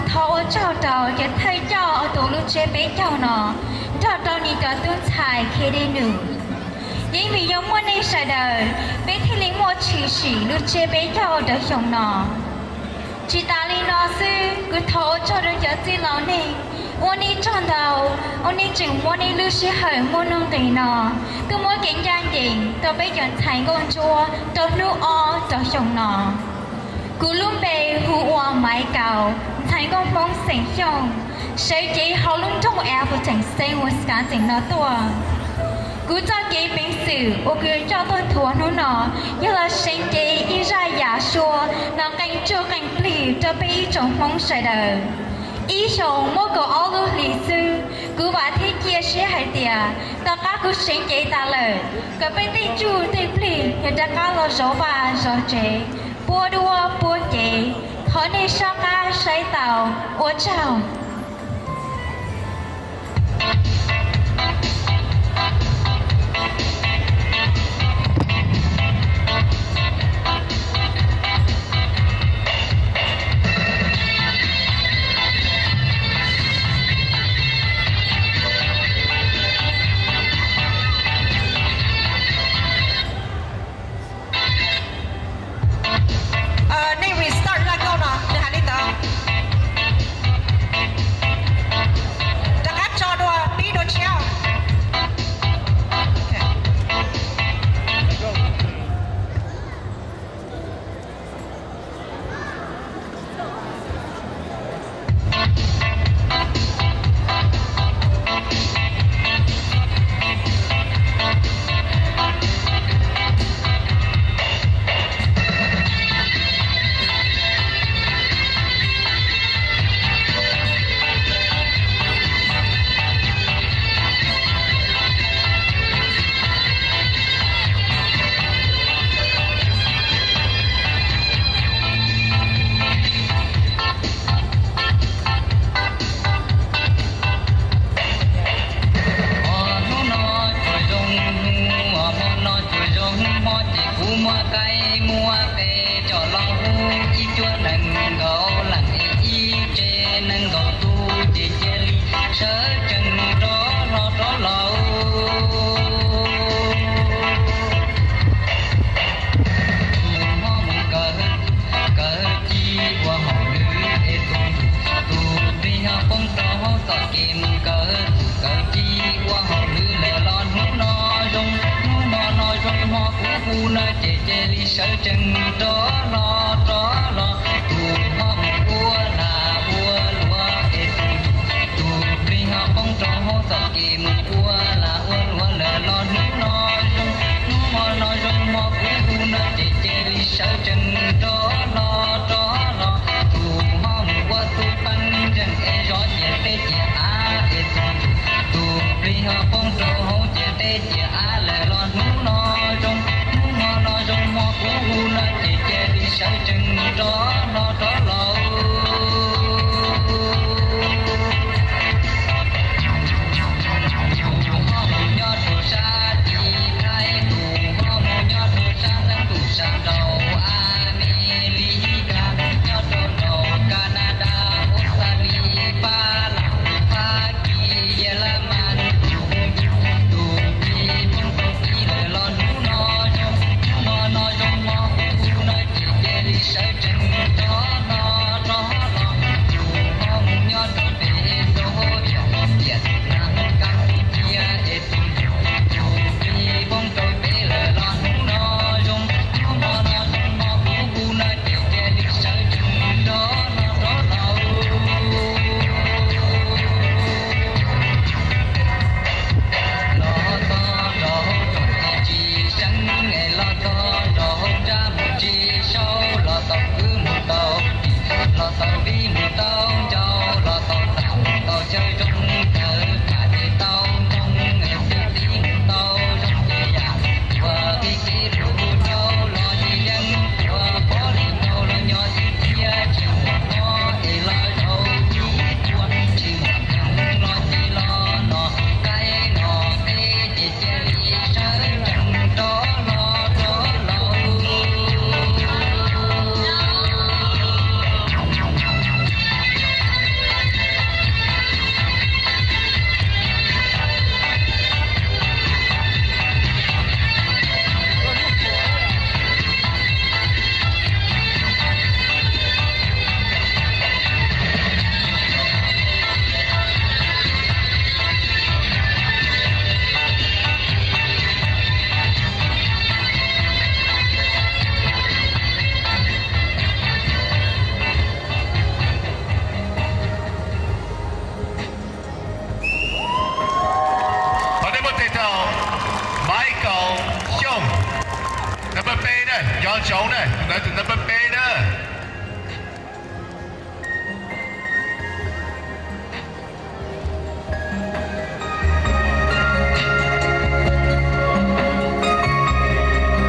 Thov ua tsaug rau cov thawj coj tus lub tsiab peb caug no, nrog rau nws cov tub ntxhais khiav dej num. Yeej vim yog muaj nej sawv daws, peb thiaj li muaj tshwm sim lub tsiab peb caug rau xyoo no. Tsis tas li no xwb, kuv thov ua tsaug rau cov txwj laus nej, ua nej tsaug ntau, uas nej tseem muab nej lub sij hawm muaj nuj nqis no tuaj muab kev ncaj ncees rau peb cov ntxhais nkauj ntsuab rau hnub ob rau xyoo no. Kuv lub npe hu ua Maiv Kaus, ntxhais nkauj Hmoob xeem Xyooj, sawv cev hauv lub nroog Appleton, xeev Wisconsin no tuaj. Kuv txoj kev peev xwm uas kuv yuav coj tuaj nthuav hnub no yog los seev cev ib zaj yam suab los qee tsuj qee plig rau peb ib tsoom Hmoob sawv daws. Ib xyoos muaj kaum ob lub hlis xwb, kuv vam thiab cia siab hais tias tom qab kuv seev cev tas lawm, kom peb tej tsuj tej plig yuav rov qab los zov vaj zov tsev, puab duab puab cev. Thov nej sab qab saib taus, ua tsaug. Nej restart zaj nkauj no, nws hais li ntawd. Rov qab tso dua, pib dua tshiab. Hnub no tsuas zoo hnub, hmo no tsuas zoo hmo, ces kuv muab qaib muab qe coj los hu ib cuab nees nkaum leej es ib tsev nees nkaum tus, ces cia li sawv tsees rov hlo rov los. Tus hmo mus kawg, kawg ci ua hauj lwm es tus, tus plig ho poob rau hauv txoj kev mus kawg, tus kawg ci ua hauj lwm lawm los hnub no zoo, hnub no no zoo hmo kuv hu no ces cia li sawv tsees rov hlo rov los. Tus hmo mus ua lag ua luam es tus, tus plig ho poob rau hauv txoj kev mus ua lag ua luam lawm los hnub no zoo, hnub no no zoo hmo kuv hu no ces cia li sawv tsees rov hlo rov los. Tus hmo mus ua tus peeb zeej es zov ciam teb ciam av es tus, tus plig ho poob rau hauv ciam teb ciam av lawm los hnub no zoo, hnub no no zoo hmo kuv hu no ces cia li sawv tsees rov hlo rov los. Tus hmo mus nyob rau sab tim Thaib, tus hmo mus nyob rau sab Thaib, tus sab nraud Amelikas, nyob rau nraud Kanada, Australia, Fab Laj, Fab Kis, Yelemas, tus, tus ci poob rau ci lawm los hnub no zoo, hnub no no zoo hmo kuv hu no ces cia li sawv tsees rov hlo Xyoo na, tus ntawd tus ntawd pab